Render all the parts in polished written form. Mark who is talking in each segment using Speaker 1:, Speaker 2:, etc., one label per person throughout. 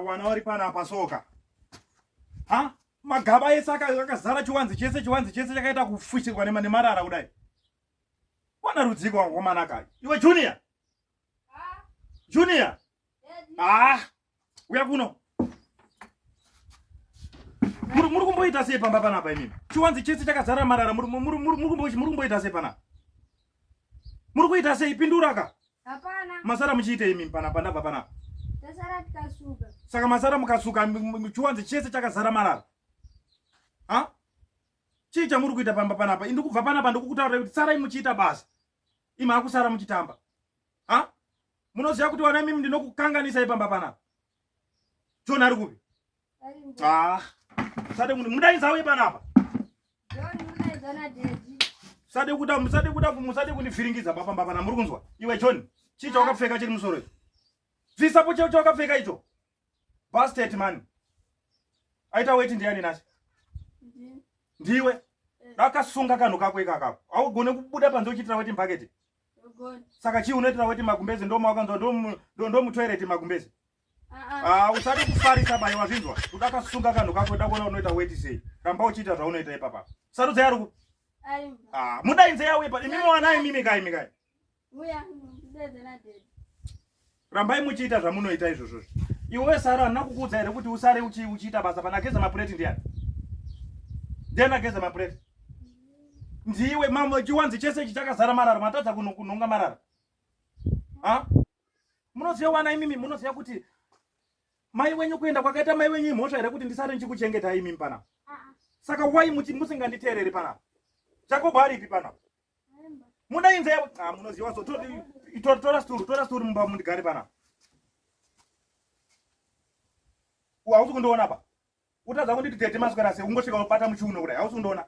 Speaker 1: Wana wari panapa soka. Ha? Magaba ese akazara chiwanzi chese chiwanzi chese chakaita kufushirwa nemarara kudai. Wana rudziko wakomana kai. Iwe Junior. Junior. Ah. Uya kuno. Muri kumboita sei pamba panapa imimi? Chiwanzi chese chakazara marara muri kumboita sei panapa? Muri kuita sei pindura ka?
Speaker 2: Hapana.
Speaker 1: Masara muchiita imimi panapa ndabva panapa.
Speaker 2: Tasara tikasuka.
Speaker 1: Saka masara mukasuka chiwanzi chese chakazara marara. Ha? Chii chamuri kuita pamba panapa? Indi kubva panapa ndikukutaura kuti sarai muchiita basa. Imi akusara muchitamba. Ha? Munoziva kuti wana imimi ndinokukanganisai pamba panapa. John ari kupi? Ah. Sade kuti mudaidza uye panapa.
Speaker 2: John mudaidza na daddy.
Speaker 1: Sade kuda musade kuda musade kundivhiringidza pamba panapa muri kunzwa? Iwe John, chii chawakapfeka chiri musoro ichi? Bvisapo chawakapfeka icho. Bastard man. Aita weti ndiani nhasi? Ndiwe. Eh. Dakasunga kanhu kako ikakako. Haugone kubuda panze uchiitira weti mbaketi. Saka chii unoitira weti magumbezi ndo mawakanzwa ndo ndo mutoilet magumbezi.
Speaker 2: Ah, ah.
Speaker 1: Ah, usade kufarisa bai wazvinzwa. Udakasunga kanhu kako dakuona unoita weti sei. Ramba uchiita zvaunoita ipapa. Sarudza yaruku. Ah, mudainze yawe pa imi mwana imi kai imi kai.
Speaker 2: Uya, ndedze na daddy.
Speaker 1: Rambai muchiita zvamunoita izvozvo. Iwe Sara handina kukuudza here kuti usare uchiita basa pana geza mapureti ndiani? Ndiani ageza mapureti? Ndiwe mama chiwanzi chese ichi chakazara marara matadza kunhonga marara. Ha? Munoziva wana imimi munoziva kuti mai wenyu kuenda kwakaita mai wenyu imhosva here kuti ndisare ndichikuchengetai imimi panapa? Saka why musinganditeereri panapa? Jacob aripi panapa? Mudainze ah, munoziva so tora sturu tora sturu mumba mundigare panapa. Hausi kundiona pa? Utadza kunditi tete maswera sei ungosvika unobata muchiuno kudai hausi kundiona.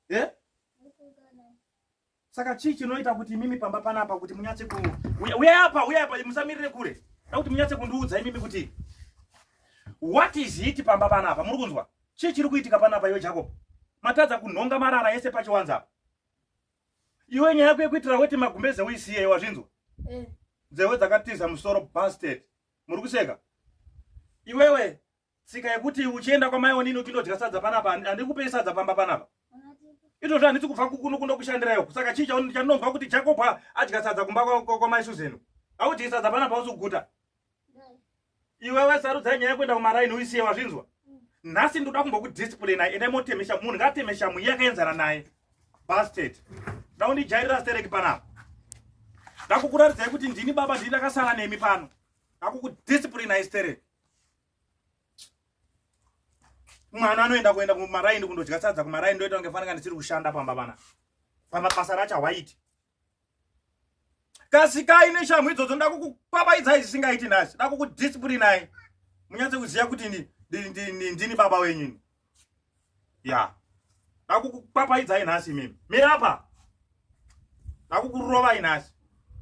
Speaker 1: Eh? Saka chii chinoita kuti imimi pamba panapa kuti munyatse ku uya apa uya apa musamirire kure. Da kuti munyatse kundiudza imimi kuti what is it pamba panapa muri kunzwa? Chii chiri kuitika panapa iwe Jacob? Matadza kunhonga marara ese pachiwanza apa. Iwe nyaya yako yekuitira weti magumbeze uisiye wazvinzwa?
Speaker 2: Eh.
Speaker 1: Nzewe dzakatiza musoro bastard. Muri kuseka? Iwewe tsika yekuti uchienda kwamai onini uchindodya sadza panapa handikupei sadza pamba panapa. Izvozvo handisi kubva kuno kundokushandirayo. Saka chii chandinonzwa kuti Jacob adya sadza kumba kwamai Susan? Haudyi sadza panapa hausi kuguta. Iwewe sarudza nyaya yekuenda kumaraini uisiye wazvinzwa. Nhasi ndoda kumbokudisciplina endai motemesha munhu ngatemesha muiye akaenzana naye. Bastard. Ndakundijairira stereki panapa. Ndakukuraridzai kuti ndini baba ndini ndakasara nemi pano. Ndakukudisciplina stereki. Mwana anoenda kuenda kumaraini kundodya sadza kumaraini ndoita kunge fanira ndisiri kushanda pamba pana. Pamba basa racho hawaiti. Kasikai neshamhu idzodzo ndakukupapaidzai zvisingaiti nhasi. Ndakukudisciplinai. Munyatse kuziva kuti ndini baba wenyu ini. Ya. Ndakukupapaidzai nhasi imimi. Mirapa. Ndakukurovai nhasi.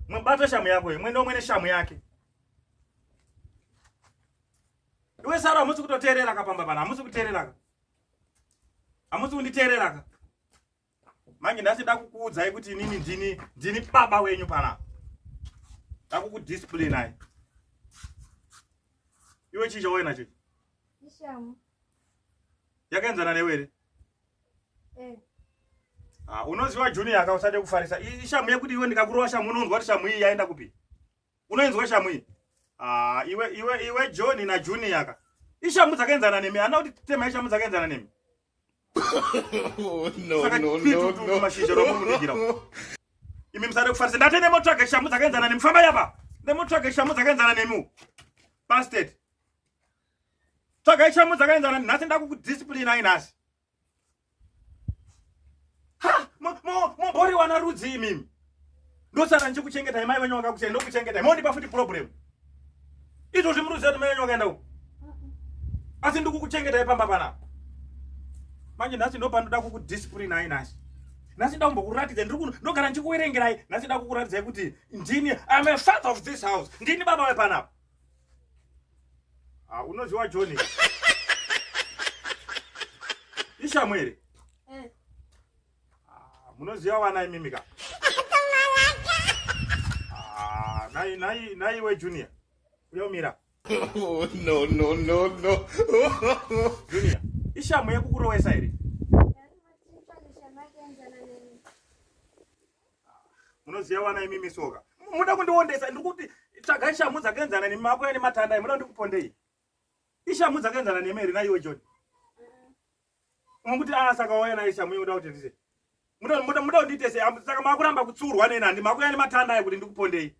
Speaker 1: Mwebata shamu yako imwe ndomwe neshamu yake. Iwe Sara hamusi kutoteerera ka pamba pana. Hamusi kuteerera ka. Hamusi kunditeerera ka. Manje nhasi ndakukuudzai kuti inini ndini ndini baba wenyu pana. Ndakukudisciplinai. Iwe chii chauya nacho?
Speaker 2: Ishamu.
Speaker 1: Yakaenzana newe here?
Speaker 2: Eh.
Speaker 1: Ah, unoziva Junior aka usade kufarisa. Ishamu yekuti iwe ndikakurova shamu unonzwa kuti shamu iyi yaenda kupi? Unoinzwa shamu iyi? Ah, iwe iwe iwe John na Junior ka. Ishamu dzakaenzana nemi. Hana kuti tema ishamu dzakaenzana nemi.
Speaker 3: Oh, no,
Speaker 1: Saka
Speaker 3: no,
Speaker 1: chii
Speaker 3: no,
Speaker 1: tu-
Speaker 3: no.
Speaker 1: mashizha romukunikira. Imi musade kufarisa. Ndate nemotsvaga shamu dzakaenzana nemi. Famba yapa. Nemotsvaga shamu dzakaenzana nemi. Bastard. Tsvagai shamu dzakaenzana nemi. Nhasi ndakukudisciplinai nhasi. Ha, momboriwana rudzi imimi. Ndosara ndichikuchengetai mai venyu vakakusiyai ndokuchengetai. Mondipa futi problem. Izvozvi muri kuziva kuti mai venyu vakaenda uko. Asi ndikukuchengetai pamba panapa. Manje nhasi ndopanoda kukudisciplinai nhasi. Nhasi ndakumbokuratidza ndiri kuno ndogara ndichikuverengerai. Nhasi ndakukuratidzai kuti ndini I'm a father of this house. Ndini baba vepanapa. Ah, unoziwa Johnny. Ishamu here?
Speaker 2: Eh.
Speaker 1: Ah, munoziva vana imimi ka? Ah, nai nai nai we Junior. Uya umira.
Speaker 3: Oh, no, no, no, no.
Speaker 1: Junior, ishamu yekukurowesa here? Munoziva wana imimi soka. Muda kundiondesa ndikuti tsvagai shamu dzakaenzana nemi makuya nematanda muda ndikupondei. Ishamu dzakaenzana nemi here naiwe John? Mukuti ah saka wauya naye shamu yoda kuti ndise. Muda muda muda kundiite sei? Saka makuramba kutsurwa neni handi makuya nematanda ayo kuti ndikupondei.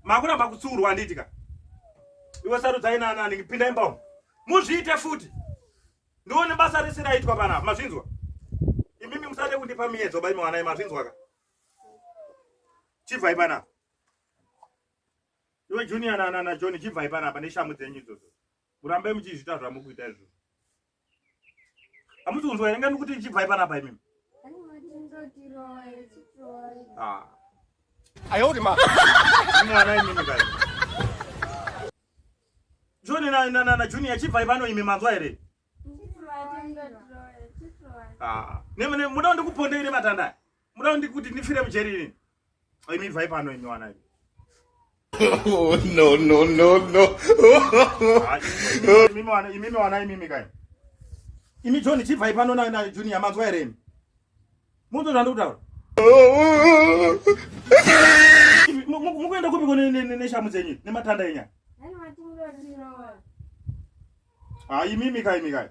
Speaker 1: Makuramba kutsurwa handiti ka? Iwe sarudzai nani nani pinda imba umu. Muzviite futi. Ndione basa rese raitwa panapa mazvinzwa. Imimi musade kundipa miyedzo bai mwana mazvinzwa ka. Chibvai panapa. Iwe Junior na na na John chibvai panapa neshamu dzenyu idzodzo. Murambe muchizviita zvamukuita izvozvo. Hamusi kunzwa here ngani kuti chibvai panapa imimi? Ah.
Speaker 3: Ayodima.
Speaker 1: Mwana imimi kai. John na na na Junior chibvai pano imi manzwa here? Ah. Ne muda ndikupondei nematanda. Muda ndikuti ndifire mujeri ini. Imi bvai pano imi wana imi.
Speaker 3: Oh, no, no, no, no.
Speaker 1: Ah, imimi wana imimi wana imimi kai. Imi John chibvai pano na na Junior manzwa here imi? Munzwa zvandikutaura? Mukuenda kupi ko neshamu dzenyu nematanda enyu? Ah, imimi kai imi kai.